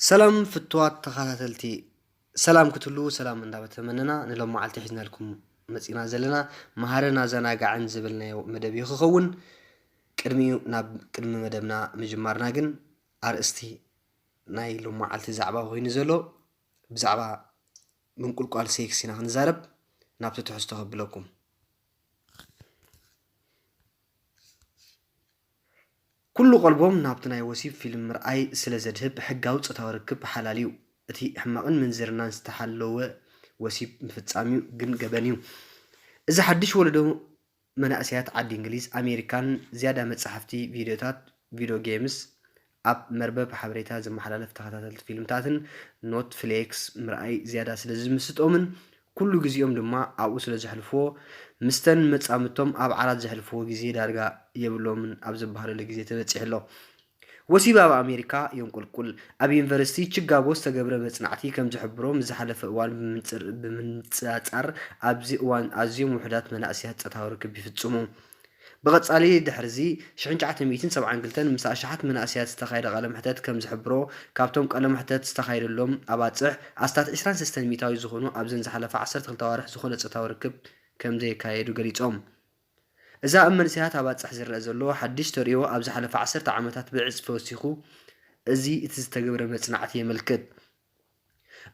ሰላም ፍቱዋት ተኸታተልቲ፣ ሰላም ክትህሉ ሰላም እንዳተመነና ንሎም መዓልቲ ሒዝናልኩም መጺና ዘለና መሃርን ኣዘናጋዕን ዝብል ናይ መደብ እዩ ክኸውን። ቅድሚኡ ናብ ቅድሚ መደብና ምጅማርና ግን ኣርእስቲ ናይ ሎም መዓልቲ ዛዕባ ኮይኑ ዘሎ ብዛዕባ ምንቁልቋል ሴክስ ኢና ክንዛረብ። ናብቲ ትሕዝቶ ከብለኩም። ኩሉ ቀልቦም ናብቲ ናይ ወሲብ ፊልም ምርኣይ ስለ ዘድህብ ሕጋዊ ጾታዊ ርክብ ሓላል እዩ። እቲ ሕማቕን ምንዝርናን ዝተሓለወ ወሲብ ምፍጻም እዩ ግን ገበን እዩ። እዚ ሓድሽ ወለዶ መናእሰያት ዓዲ እንግሊዝ ኣሜሪካን ዝያዳ መጻሕፍቲ፣ ቪድዮታት፣ ቪድዮ ጌምስ፣ ኣብ መርበብ ሓበሬታ ዝመሓላለፍ ተኸታተልቲ ፊልምታትን ኖትፍሌክስ ምርኣይ ዝያዳ ስለ ዝምስጦምን ኩሉ ግዜኦም ድማ ኣብኡ ስለ ዘሕልፍዎ ምስተን መጻምድቶም ኣብ ዓራት ዘሕልፍዎ ግዜ ዳርጋ የብሎምን ኣብ ዝበሃለሉ ግዜ ተበጺሑ ኣሎ። ወሲብ ኣብ ኣሜሪካ የንቁልቁል። ኣብ ዩኒቨርሲቲ ቺካጎ ዝተገብረ መጽናዕቲ ከም ዝሕብሮ ምስ ዝሓለፈ እዋን ብምንጻር ኣብዚ እዋን ኣዝዮም ውሑዳት መናእሰያት ጾታዊ ርክብ ይፍጽሙ። ብቐጻሊ ድሕርዚ ሽሕን ትሽዓተ ሚእትን ሰብዓን ክልተን ምስ ኣሽሓት መናእሰያት ዝተኻየደ ቃለ መሕተት ከም ዝሕብሮ፣ ካብቶም ቃለ መሕተት ዝተኻየደሎም ኣባጽሕ ኣስታት ዕስራን ሰለስተን ሚእታዊ ዝኾኑ ኣብዘን ዝሓለፋ ዓሰርተ ክልተ ኣዋርሕ ዝኾነ ጾታዊ ርክብ ከም ዘየካየዱ ገሊጾም። እዛ ኣብ መንእሰያት ኣባጽሕ ዝረኣ ዘሎ ሓድሽ ተርእዮ ኣብ ዝሓለፈ ዓሰርተ ዓመታት ብዕጽፊ ወሲኹ፣ እዚ እቲ ዝተገብረ መጽናዕቲ የመልክት።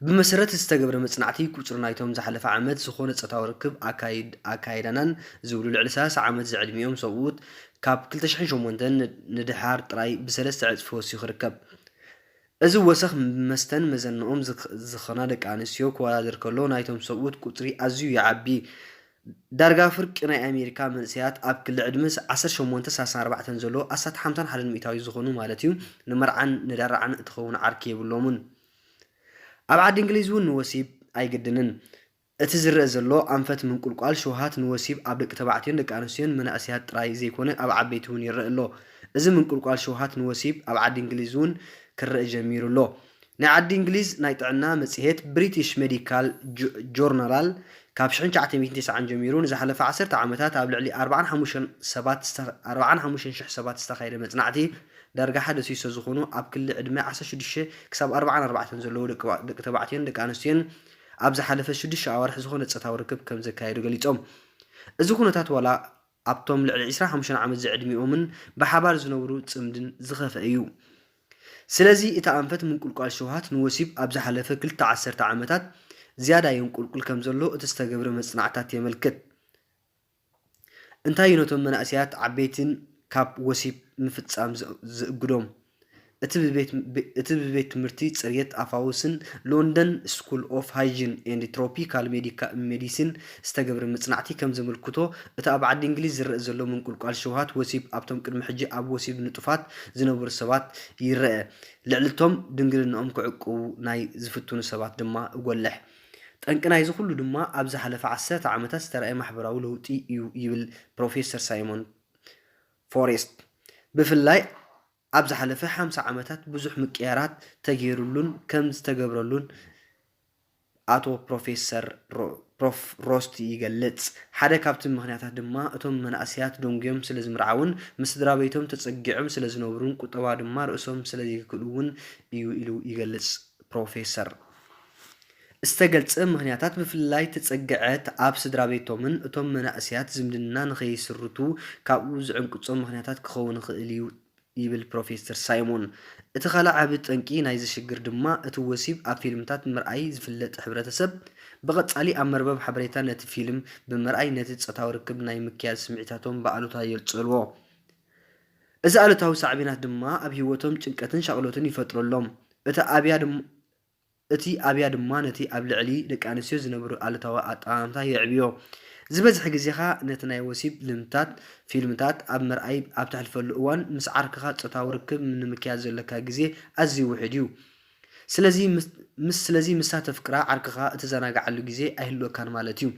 ብመሰረት ዝተገብረ መጽናዕቲ፣ ቁጽሪ ናይቶም ዝሓለፈ ዓመት ዝኾነ ጾታዊ ርክብ ኣካይድ-፣ ኣካይዳናን ዝብሉ ልዕሊ ሰላሳ ዓመት ዝዕድሚኦም ሰብኡት ካብ ክልተ ሽሕን ሸሞንተን ንድሓር ጥራይ ብሰለስተ ዕጽፊ ወሲኹ ይርከብ። እዚ ወሰኽ መስተን መዘንኦም ዝኽ-፣ ዝኸና ደቂ ኣንስትዮ ክወዳደር ከሎ፣ ናይቶም ሰብኡት ቁጽሪ ኣዝዩ ይዓቢ። ዳርጋ ፍርቂ ናይ ኣሜሪካ መንእሰያት ኣብ ክሊ ዕድመ ዓሰርተ ሸሞንተ ሰላሳን ኣርባዕተን ዘለዉ ኣስታት ሓምሳን ሓደን ሚእታዊ ዝኾኑ ማለት እዩ፣ ንመርዓን ንዳራዕን እትኸውን ዓርኪ የብሎምን። ኣብ ዓዲ እንግሊዝ እውን ንወሲብ ኣይግድንን። እቲ ዝረአ ዘሎ ኣንፈት ምንቁልቋል ሸውሃት ንወሲብ ኣብ ደቂ ተባዕትዮን ደቂ ኣንስትዮን መናእሰያት ጥራይ ዘይኮነ ኣብ ዓበይቲ እውን ይረአ ኣሎ። እዚ ምንቁልቋል ሸውሃት ንወሲብ ኣብ ዓዲ እንግሊዝ እውን ክረአ ጀሚሩ ኣሎ። ናይ ዓዲ እንግሊዝ ናይ ጥዕና መጽሔት ብሪቲሽ ሜዲካል ጆ-፣ ጆርናል ካብ ሽሕን ትሽዓተ ሚእትን ተስዓን ጀሚሩ ንዝሓለፈ ዓሰርተ ዓመታት ኣብ ልዕሊ ኣርባዓን ሓሙሽተን ሰባት ዝተ-፣ ኣርባዓን ሓሙሽተን ሽሕ ሰባት ዝተኻየደ መጽናዕቲ ዳርጋ ሓደ ሲሶ ዝኾኑ ኣብ ክሊ ዕድመ ዓሰርተ ሽዱሽተ ክሳብ ኣርባዓን ኣርባዕተን ዘለዉ ደቂ፣ ደቂ ተባዕትዮን ደቂ ኣንስትዮን ኣብ ዝሓለፈ ሽዱሽተ ኣዋርሕ ዝኾነ ጾታዊ ርክብ ከም ዘካየዱ ገሊጾም። እዚ ኩነታት ዋላ ኣብቶም ልዕሊ ዕስራን ሓሙሽተን ዓመት ዝዕድሚኦምን ብሓባር ዝነብሩ ጽምድን ዝኸፍአ እዩ። ስለዚ እቲ ኣንፈት ምንቁልቋል ሸውሃት ንወሲብ ኣብ ዝሓለፈ ክልተ ዓሰርተ ዓመታት ዝያዳ የንቁልቁል ከም ዘሎ እቲ ዝተገብረ መጽናዕታት የመልክት። እንታይ እዩ ነቶም መናእሰያት ዓበይትን ካብ ወሲብ ምፍጻም ዝ-፣ ዝእግዶም? እቲ ብቤት፣ ብ-፣ እቲ ብቤት ትምህርቲ ጽርየት ኣፋውስን ሎንደን ስኩል ኦፍ ሃይጂን ኤንድ ትሮፒካል ሜዲካ-፣ ሜዲሲን ዝተገብረ መጽናዕቲ ከም ዘመልክቶ፣ እቲ ኣብ ዓዲ እንግሊዝ ዝረአ ዘሎ ምንቁልቋል ሸውሃት ወሲብ ኣብቶም ቅድሚ ሕጂ ኣብ ወሲብ ንጡፋት ዝነበሩ ሰባት ይረአ። ልዕሊ እቶም ድንግልናኦም ክዕቅቡ ናይ ዝፍትኑ ሰባት ድማ እጎልሕ። ጠንቂ ናይዚ ኩሉ ድማ ኣብ ዝሓለፈ ዓሰርተ ዓመታት ዝተራእየ ማሕበራዊ ለውጢ እዩ ይብል ፕሮፌሰር ሳይሞን ፎሬስት። ብፍላይ ኣብ ዝሓለፈ ሓምሳ ዓመታት ብዙሕ ምቅያራት ተገይሩሉን ከም ዝተገብረሉን ኣቶ ፕሮፌሰር ሮ-፣ ፕሮፍ ሮስት ይገልጽ። ሓደ ካብቲ ምኽንያታት ድማ እቶም መናእሰያት ደንጉዮም ስለ ዝምርዓውን ምስ ስድራ ቤቶም ተጸጊዖም ስለ ዝነብሩን ቁጠባ ድማ ርእሶም ስለ ዘይክእሉ እውን እዩ ኢሉ ይገልጽ ፕሮፌሰር። ዝተገልጸ ምኽንያታት ብፍላይ ተጸግዐት ኣብ ስድራ ቤቶምን እቶም መናእሰያት ዝምድና ንኸይስርቱ ካብኡ ዝዕንቅጾም ምኽንያታት ክኸውን ይኽእል እዩ ይብል ፕሮፌሰር ሳይሞን። እቲ ካልእ ዓቢ ጠንቂ ናይዚ ሽግር ድማ እቲ ወሲብ ኣብ ፊልምታት ምርኣይ ዝፍለጥ ሕብረተሰብ ብቐጻሊ ኣብ መርበብ ሓበሬታ ነቲ ፊልም ብምርኣይ ነቲ ጾታዊ ርክብ ናይ ምክያድ ስምዒታቶም ብኣሉታ የልጽልዎ። እዚ ኣሉታዊ ሳዕቤናት ድማ ኣብ ህይወቶም ጭንቀትን ሻቕሎትን ይፈጥረሎም። እቲ ኣብያ ድም-፣ እቲ ኣብያ ድማ ነቲ ኣብ ልዕሊ ደቂ ኣንስትዮ ዝነብር ኣሉታዊ ኣጠማምታ የዕብዮ። ዝበዝሐ ግዜኻ ነቲ ናይ ወሲብ ልምታት፣ ፊልምታት ኣብ ምርኣይ ኣብ ተሕልፈሉ እዋን፣ ምስ ዓርክኻ ጾታዊ ርክብ ንምክያድ ዘለካ ግዜ ኣዝዩ ውሑድ እዩ። ስለዚ ምስ፣ ምስ፣ ስለዚ ምስታ ተፍቅራ ዓርክኻ እትዘናግዓሉ ግዜ ኣይህልወካን ማለት እዩ።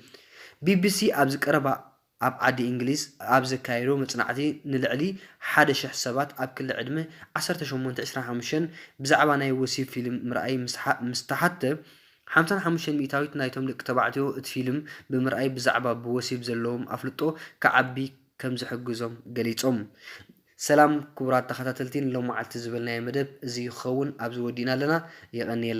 ቢቢሲ ኣብዚ ቀረባ ኣብ ዓዲ እንግሊዝ ኣብ ዘካየዶ መጽናዕቲ፣ ንልዕሊ ሓደ ሽሕ ሰባት ኣብ ክሊ ዕድመ ዓሰርተ ሸሞንተ ዕስራን ሓሙሽተን ብዛዕባ ናይ ወሲብ ፊልም ምርኣይ ምስ ሓ-፣ ምስ ተሓተ፣ ሓምሳን ሓሙሽተን ሚእታዊት ናይቶም ደቂ ተባዕትዮ እቲ ፊልም ብምርኣይ ብዛዕባ ብወሲብ ዘለዎም ኣፍልጦ ክዓቢ ከም ዝሕግዞም ገሊጾም። ሰላም ክቡራት ተኸታተልቲ፣ ንሎማዓልቲ ዝበልናዮ መደብ እዚ ክኸውን ኣብዚ ወዲእና ኣለና። የቐንየልና።